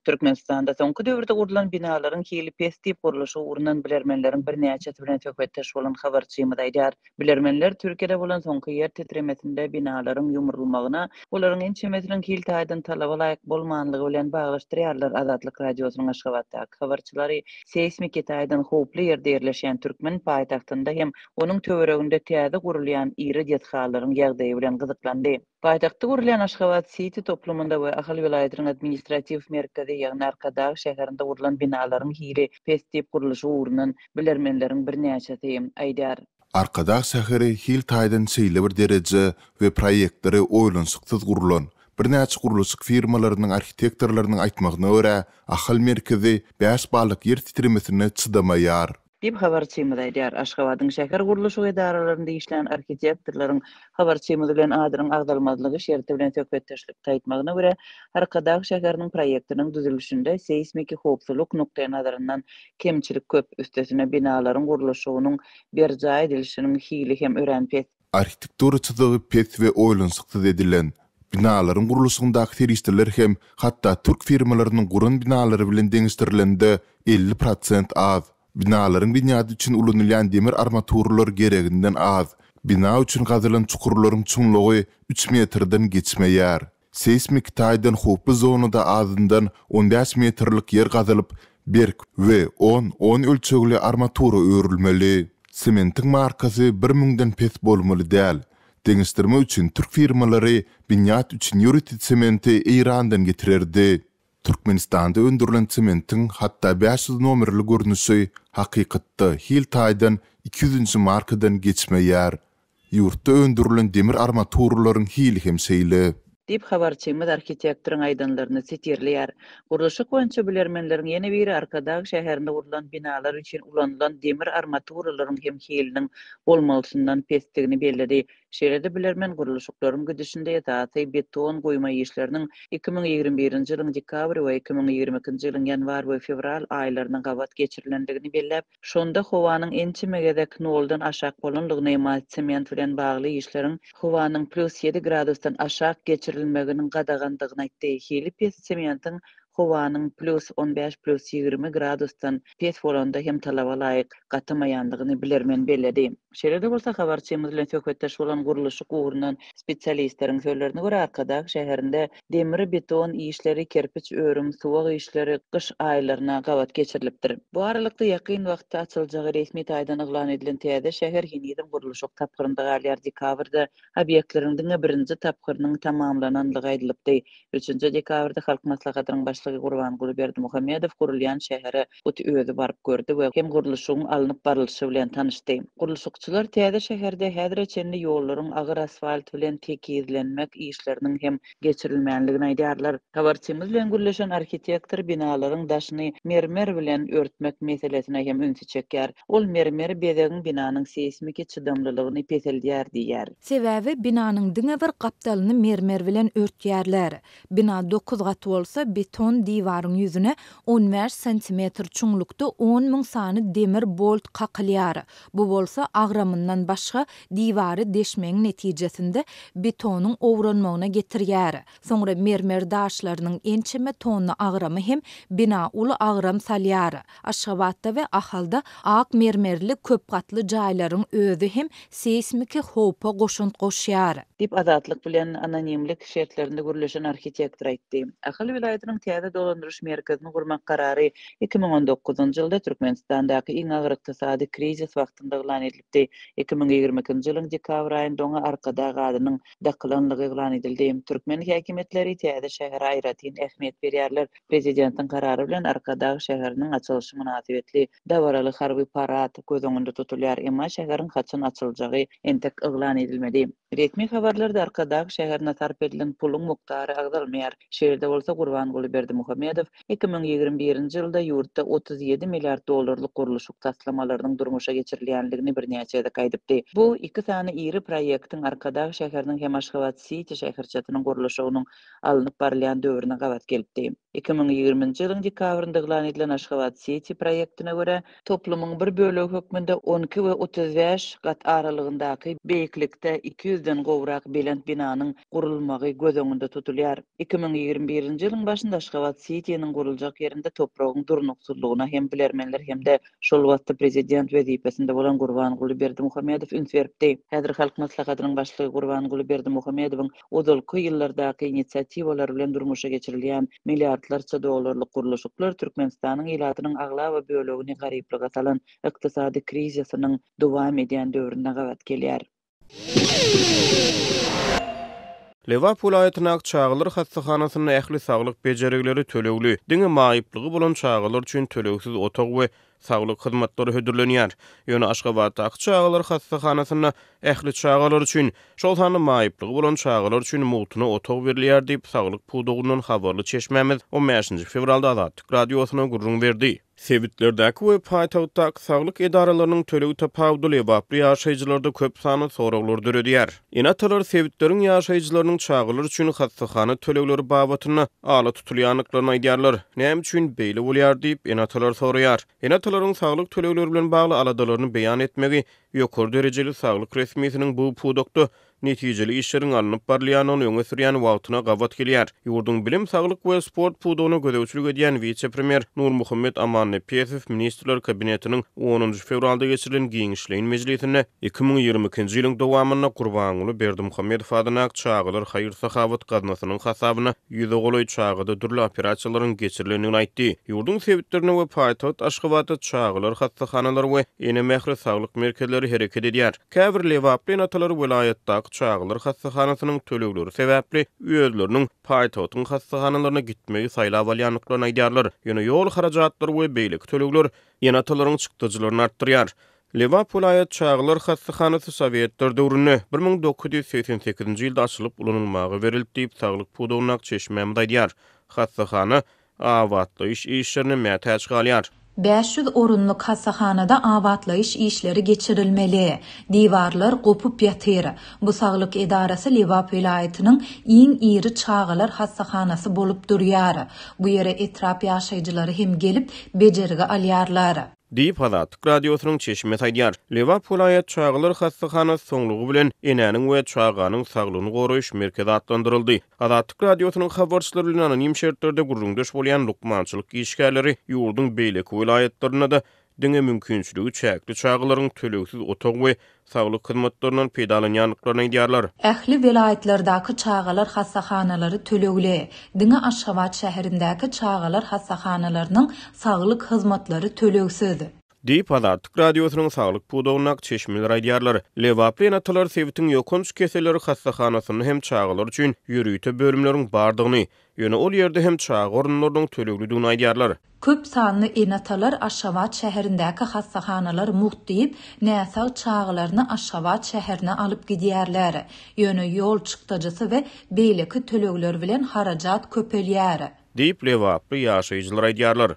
Türkmenistanda soňky döwürde gurlan binalaryň hili pes diýip, gurluşyk ugrundan bilermenleriň birnäçesi bilen söhbetdeş bolan habarçymyz aýdýar. Bilermenler Türkiýede bolan soňky ýer titremesinde binalaryň ýumrulmagyna olaryň ençemesiniň hil taýdan talaba laýyk bolmanlygy bilen baglaşdyrýarlar. Azatlyk Radiosynyň Aşgabatdaky habarçylary seýsmiki taýdan howply ýerde ýerleşýän türkmen paýtagtynda hem onuň töwereginde täze gurulýan iri desgalaryň ýagdaýy bilen gyzyklandy. Paýtagtda gurulýan Aşgabat Siti toplumynda we Ahal welaýatynyň administratiw merkezi, ýagny Arkadag şäherinde gurlan binalaryň hili pes diýip gurluşyk ugrundan bilermenleriň birnäçesi aýdýar. Arkadag şäheri hil taýdan şeýle bir dereje we proýektleri oýlanyşyksyz gurlan. Birnäçe gurluşyk firmalarynyň arhitektorlarynyň aýtmagyna görä, Ahal merkezi bäş ballyk ýer titremesine çydamaýar. Diýip, habarçymyz aýdýar. Aşgabadyň şäher gurluşyk edaralarynda işlän arhitektorlaryň habarçymyz bilen adynyň agzalmazlygy şerti bilen söhbetdeşlikde aýtmagyna görä, Arkadag şäheriniň proýektiniň düzülişinde seýsmiki howpsuzlyk nukdaýnazaryndan kemçilik köp, üstesine binalaryň gurluşygynyň berjaý edilişiniň hili hem örän pes. Arhitektura çyzygy pes we oýlanyşyksyz edilen. Binalaryň gurluşygyndaky serişdeler hem hatda türk firmalarynyň guran binalary bilen deňeşdirilende 50 prosent az. Binalaryň binýady üçin ulanylýan demir armaturalar gereginden az. Bina üçin gazylan çukurlaryň çuňlugy üç metrden geçmeýär. Seýsmiki taýdan howply zonada azyndan on bäş metrlik ýer gazylyp, berk we on, on ölçegli armatura örülmeli. Sementiň markasy bir müňden pes bolmaly däl. Deňeşdirme üçin türk firmalary binýat üçin ýörite sementi Eýrandan getirerdi. Türkmenistanda öndürilen sementiň hatda 500 nomerli görnüşi hakykatda hil taýdan iki ýüzünji markadan geçmeýär. Ýurtda öndürilen demir armaturalaryň hili hem şeýle. Diýip, habarçymyz arhitektoryň aýdanlaryny sitirleýär. Gurluşyk boýunça bilermenleriň ýene biri Arkadag şäherinde gurlan binalar üçin ulanylan demir armaturalaryň hem hiliniň bolmalysyndan pesdigini belledi. Şeýle-de bilermen gurluşyklaryň gidişinde esasy beton guýma işleriniň 2021-nji ýylyň dekabr we 2022-nji ýylyň ýanwar we fewral aýlaryna gabat geçirilendigini belläp, şonda howanyň ençeme gezek noldan aşak bolandygyny, emma sement bilen bagly işleriň howanyň plýus ýedi gradusdan aşak geçirilmeginiň gadagandygyny aýtdy. Hili pes sementiň howanyň plýus on bäş, plýus 20 gradusdan pes bolanda hem talaba laýyk gatamaýandygyny bilermen belledi. Şeýle-de bolsa, habarçymyz bilen söhbetdeş bolan gurluşyk ugrundan spesialistleriň sözlerine görä, Arkadag şäherinde demir-beton işleri, kerpiç örüm, suwag işleri gyş aýlaryna gabat geçirilipdir. Bu aralykda, ýakyn wagtda açyljagy resmi taýdan yglan edilen täze şäher henizem gurluşyk tapgyrynda galýar, dekabrda obýektleriň diňe birinji tapgyrynyň tamamlanandygy aýdylypdy. Üçünji dekabrda Halk Maslahatynyň Başlygy Gurbanguly Berdimuhamedow gurulýan şähere hut özi baryp gördi we hem gurluşygyň alnyp barlyşy bilen tanyşdy. Gurluşykçylar täze şäherde häzire çenli ýollaryň agyr asfalt bilen tekizlenmek işleriniň hem geçirilmänligini aýdýarlar. Habarçymyz bilen gürleşen arhitektor binalaryň daşyny mermer bilen örtmek meselesine hem ünsi çekýär. Ol mermer bezegiň binanyň seýsmiki çydamlylygyny peseldýär diýýär. Sebäbi binanyň diňe bir gapdalyny mermer bilen örtýärler. Bina dokuz gat bolsa, beton diwaryň ýüzüne on bäş santimetr çuňlukda on müň sany demir bolt kakylýar. Bu bolsa agramyndan başga diwary deşmegiň netijesinde betonyň owranmagyna getirýär. Soňra mermer daşlarynyň ençeme tonna agramy hem bina uly agram salýar. Aşgabatda we Ahalda ak mermerli köp gatly jaýlaryň özi hem seýsmiki howpa goşant goşýar. Diýip, Azatlyk bilen anonimlik şertlerinde gürleşen arhitektor aýtdy. Ahal welaýatynyň täze dolandyryş merkezini gurmak karary 2019-njy ýylda Türkmenistandaky iň agyr ykdysady krizis wagtynda yglan edilipdi. 2022-nji ýylyň dekabr aýynda oňa Arkadag adynyň dakylanlygy yglan edildi. Türkmen häkimiýetleri täze şähere aýratyn ähmiýet berýärler. Prezidentiň karary bilen Arkadag şäheriniň açylyşy mynasybetli dabaraly harby parad göz öňünde tutulýar, emma şäheriň haçan açyljagy entek yglan edilmedi. Resmi habarlarda Arkadag şäherine sarp edilen puluň mukdary agzalmaýar. Şeýle-de bolsa, Gurbanguly Berdimuhamedow 2021-nji ýylda ýurtda 37 milliard dollarlyk gurluşyk taslamalarynyň durmuşa geçirilýändigini birnäçe gezek aýdypdy. Bu iki sany iri proýektiň Arkadag şäheriniň hem Aşgabat-siti şäherçesiniň gurluşygynyň alnyp barylýan döwrüne gabat gelipdi. 2020-nji ýylyň dekabrynda yglan edilen Aşgabat-siti proýektine görä, toplumyň bir bölegi hökmünde on iki we 35 gat aralygyndaky beýiklikde iki ýüzden gowrak belent binanyň gurulmagy göz öňünde tutulýar. 2021-nji ýylyň başynda Aşgabat. Aşgabat Sitiniň guruljak ýerinde topragyň durnuksyzlygyna hem bilermenler hem-de şol wagtda prezident wezipesinde bolan Gurbanguly Berdimuhamedow üns beripdi. Häzir Halk Maslahatynyň Başlygy Gurbanguly Berdimuhamedowyň ozalky ýyllardaky inisiatiwalary bilen durmuşa geçirilýän milliardlarça dollarlyk gurluşyklar Türkmenistanyň ilatynyň aglaba bölegini garyplyga salan ykdysady krizisiniň dowam edýän döwrüne gabat gelýär. Lebap welaýatyndaky çagalar hassahanasynda ähli saglyk bejergileri tölegli, diňe maýyplygy bolan çagalar üçin tölegsiz otag we saglyk hyzmatlary hödürlenýär. Ýöne Aşgabatdaky çagalar hassahanasynda ähli çagalar üçin, şol sanda maýyplygy bolan çagalar üçin mugtuna otag berilýär diýip, saglyk pudagyndan habarly çeşmämiz on bäşinji fewralda Azatlyk Radiosyna gürrüň berdi. Sebitlerdäki we paýtagtdaky saglyk edaralarynyň töleg tapawudy lebaply ýaşaýjylarda köp sanly soraglary döredýär. Ene-atalar sebitleriň ýaşaýjylarynyň çagalar üçin hassahana tölegleri babatynda ala tutulýandyklaryny aýdýarlar. Näme üçin beýle bolýar diýip, ene-atalar soraýar. Ene-atalaryň saglyk tölegleri bilen bagly aladalaryny beýan etmegi ýokary derejeli saglyk resmisiniň bu pudakda netijeli işleriň alnyp barylýandygyny öňe sürýän wagtyna gabat gelýär. Ýurduň bilim, saglyk we sport pudagyna gözegçilik edýän wise-premýer Nurmuhammet Amannepesow Ministrler Kabinetiniň onunjy fewralda geçirilen giňişleýin mejlisinde 2022-nji ýylyň dowamynda Gurbanguly Berdimuhamedow adyndaky Çagalar haýyr-sahawat gaznasynyň hasabyna ýüze golaý çagada dürli operasiýalaryň geçirilendigini aýtdy. Ýurduň sebitlerinde we paýtagt Aşgabatda çagalar hassahanalary we Ene mähri saglyk merkezleri hereket edýär. Käbir lebaply ene-atalar welaýatdaky çagalar hassahanasynyň tölegleri sebäpli özleriniň paýtagtyň hassahanalaryna gitmegi saýlap alýandyklaryny aýdýarlar. Ýöne ýol harajatlary we beýleki tölegler ene-atalaryň çykdajylaryny artdyrýar. Lebap welaýat çagalar hassahanasy sowetler döwründe, 1988-nji ýylda açylyp ulanylmaga berildi diýip, saglyk pudagyndaky çeşmämiz aýdýar. Hassahana abatlaýyş işlerine mätäç galýar. 500 orunlyk hassahanada abatlaýyş işleri geçirilmeli. Diwarlar gopup ýatyr. Bu saglyk edarasy Lebap welaýatynyň iň iri çagalar hassahanasy bolup durýar. Bu ýere etrap ýaşaýjylary hem gelip, bejergi alýarlar. Diýip, Azatlyk Radiosynyň çeşmesi aýdýar. Lebap welaýat çagalar hassahanasy soňlugy bilen Enäniň we çaganyň saglygyny goraýyş merkezi atlandyryldy. Azatlyk Radiosynyň habarçylary bilen anonim şertlerde gürrüňdeş bolýan lukmançylyk işgärleri ýurduň beýleki welaýatlarynda-da diňe mümkinçiligi çäkli çagalaryň tölegsiz otag we saglyk hyzmatlaryndan peýdalanýandyklaryny aýdýarlar. Ähli welaýatlardaky çagalar hassahanalary tölegli. Diňe Aşgabat şäherindäki çagalar hassahanalarynyň saglyk hyzmatlary tölegsiz. Diýip, Azatlyk Radiosynyň saglyk pudagyndaky çeşmeler aýdýarlar. Lebaply ene-atalar sebitiň ýokanç keselleri hassahanasynda hem çagalar üçin ýörite bölümleriň bardygyny, ýöne ol ýerde hem çaga orunlarynyň töleglidigini aýdýarlar. Köp sanly ene-atalar Aşgabat şäherindäki hassahanalar mugt diýip, näsag çagalaryny Aşgabat şäherine alyp gidýärler. Ýöne ýol çykdajysy we beýleki tölegler bilen harajat köpelýär. Diýip, lebaply ýaşaýjylar aýdýarlar.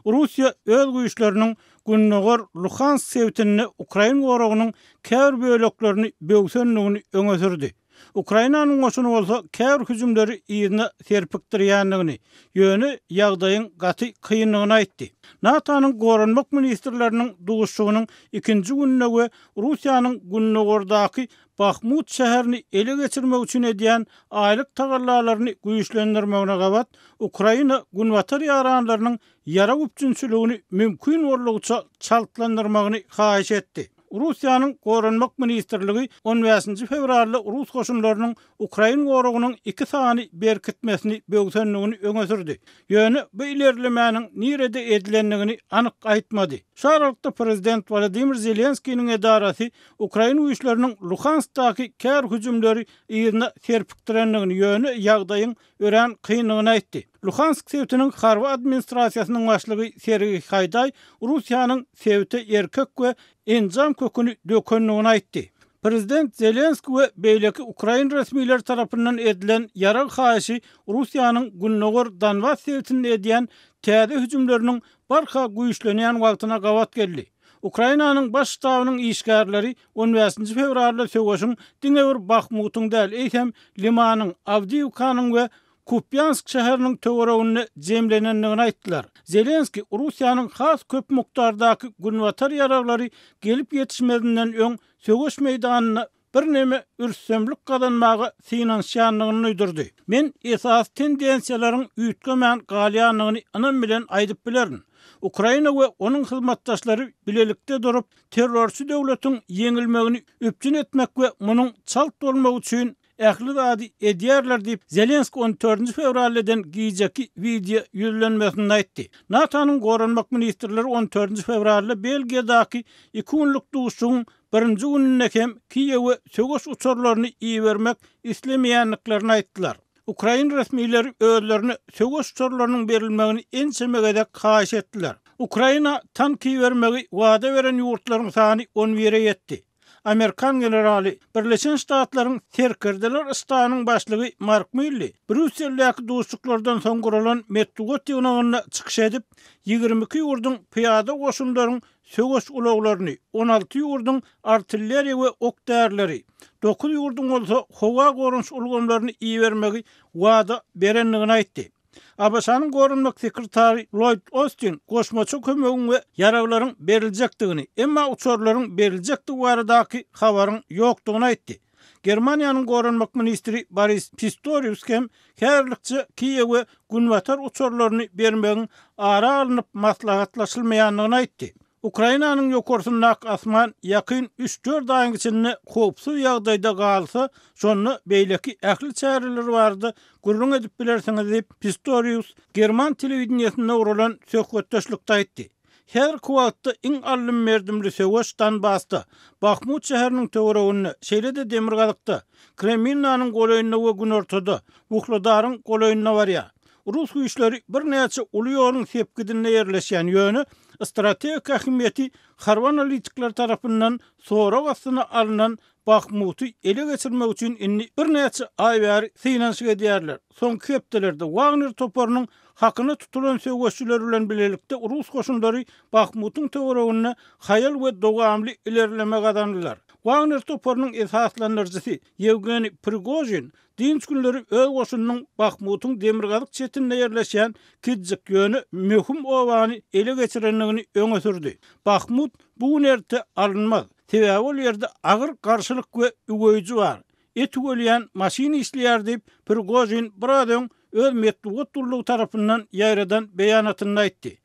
Russiýa öz güýçleriniň gündogar Luhansk sebitinde ukrain goragynyň käbir böleklerini böwsendigini öňe sürdi. Ukrainanyň goşuny bolsa käbir hüjümleri yzyna serpikdirýändigini, ýöne ýagdaýyň gaty kyndygyny aýtdy. NATO-nyň goranmak ministrleriniň duşuşygynyň ikinji gününde we Russiýanyň gündogardaky Bahmut şäherini ele geçirmek üçin edýän aýlyk tagallalaryny güýçlendirmegine gabat, Ukraina günbatar ýaranlarynyň ýarag üpjünçiligini mümkin boldugyça çaltlandyrmagyny haýyş etdi. Russiýanyň Goranmak ministrligi on bäşinji fewralda rus goşunlarynyň ukrain goragynyň iki sany berkitmesini böwsendigini öňe sürdi. Ýöne bu ilerlemäniň nirede edilendigini anyk aýtmady. Şu aralykda prezident Wolodymyr Zelenskiniň edarasy ukrain güýçleriniň Luhanskdaky käbir hüjümleri yzyna serpikdirendigini, ýöne ýagdaýyň örän kyndygyny aýtdy. Luhansk sebitiniň harby administrasiýasynyň başlygy Sergiý Haýdaý Russiýanyň sebite erkek we enjam köküni dökendigini aýtdy. Prezident Zelenskiý we beýleki ukrain resmileri tarapyndan edilen ýarag haýyşy Russiýanyň gündogar Donbas sebitinde edýän täze hüjümleriniň barha güýçlenýän wagtyna gabat geldi. Ukrainanyň Baş ştabynyň işgärleri on bäşinji fewralda söweşiň diňe bir Bahmutyň däl, eýsem, Limanyň, Awdiýewkanyň we Kupýansk şäheriniň töwereginde jemlenendigini aýtdylar. Zelenskiý Russiýanyň has köp mukdardaky günbatar ýaraglary gelip ýetişmezinden öň söweş meýdanynda. birneme rüstemlik gazanmaga synanyşýandygyny duýdurdy. Men esasy tendensiýalaryň üýtgemän galýandygyny ynam bilen aýdyp bilerin. Ukraina we onuň hyzmatdaşlary bilelikde durup, terrorçy döwletiň ýeňilmegini üpjün etmek we munuň çalt bolmagy üçin ähli zady edýärler diýip, Zelenski on dördünji fewralda eden gijeki wideo ýüzlenmesinde aýtdy. NATO-nyň goranmak ministrleri on dördünji fewralda Belgiýadaky iki günlük duşuşygyň birinji gününde hem Kiýewe söweş uçarlaryny ibermek islemeýändiklerini aýtdylar. Ukrain resmileri özlerine söweş uçarlarynyň berilmegini ençeme gezek haýyş etdiler. Ukraina tank ibermegi wada beren ýurtlaryň sany on bire ýetdi. Amerikan generaly, Birleşen Ştatlaryň Serkerdeler ştabynyň başlygy Mark Milli Brýusseldäki duşuşyklardan soň guralan metbugat ýygnagynda çykyş edip, 22 ýurduň pyýada goşunlaryň söweş ulaglaryny, 16 ýurduň artilleriýa we ok-därileri, dokuz ýurduň bolsa howa goranyş ulgamlaryny ibermegi wada berendigini aýtdy. ABŞ-nyň goranmak sekretary Lloýd Ostin goşmaça kömegiň we ýaraglaryň beriljekdigini, emma uçarlaryň beriljekdigi baradaky habaryň ýokdugyny aýtdy. Germaniýanyň goranmak ministri Boris Pistorius hem häzirlikçe Kiýewe günbatar uçarlaryny bermegiň ara alnyp maslahatlaşylmaýandygyny aýtdy. Ukrainanyň ýokarsyndaky asman ýakyn üç-dört aýyň içinde howpsuz ýagdaýda galsa, şonda beýleki ähli çäreler barada gürrüň edip bilersiňiz diýip, Pistorius german telewideniýesinde guralan söhbetdeşlikde aýtdy. Häzirki wagtda iň aldym-berdimli söweş Donbasda, Bahmut şäheriniň töwereginde, şeýle-de demirgazykda, Kreminnanyň golaýynda we günortada, Wuhledaryň golaýynda barýar. Rus güýçleri birnäçe uly ýoluň sepgidinde ýerleşýän, ýöne strategik ähmiýeti harby analitikler tarapyndan sorag astyna alnan Bahmuty ele geçirmek üçin indi birnäçe aý bäri synanyşyk edýärler. Soňky hepdelerde Wagner toparynyň hakyna tutulan söweşçileri bilen bilelikde rus goşunlary Bahmutyň töwereginde haýal we dowamly ilerleme gazandylar. Wagner toparynyň esaslandyryjysy Ýewgeniý Prigožin Dynç günleri öz goşunynyň Bahmutyň demirgazyk çetinde ýerleşýän kiçijik, ýöne möhüm obany ele geçirendigini öňe sürdi. Bahmut bu gün-erte alynmaz. Sebäbi ol ýerde agyr garşylyk we üweýji bar. Et üwelýän maşyn işleýär diýip, Prigožin biraz öň öz metbugat gullugy tarapyndan ýaýradan beýanatynda aýtdy.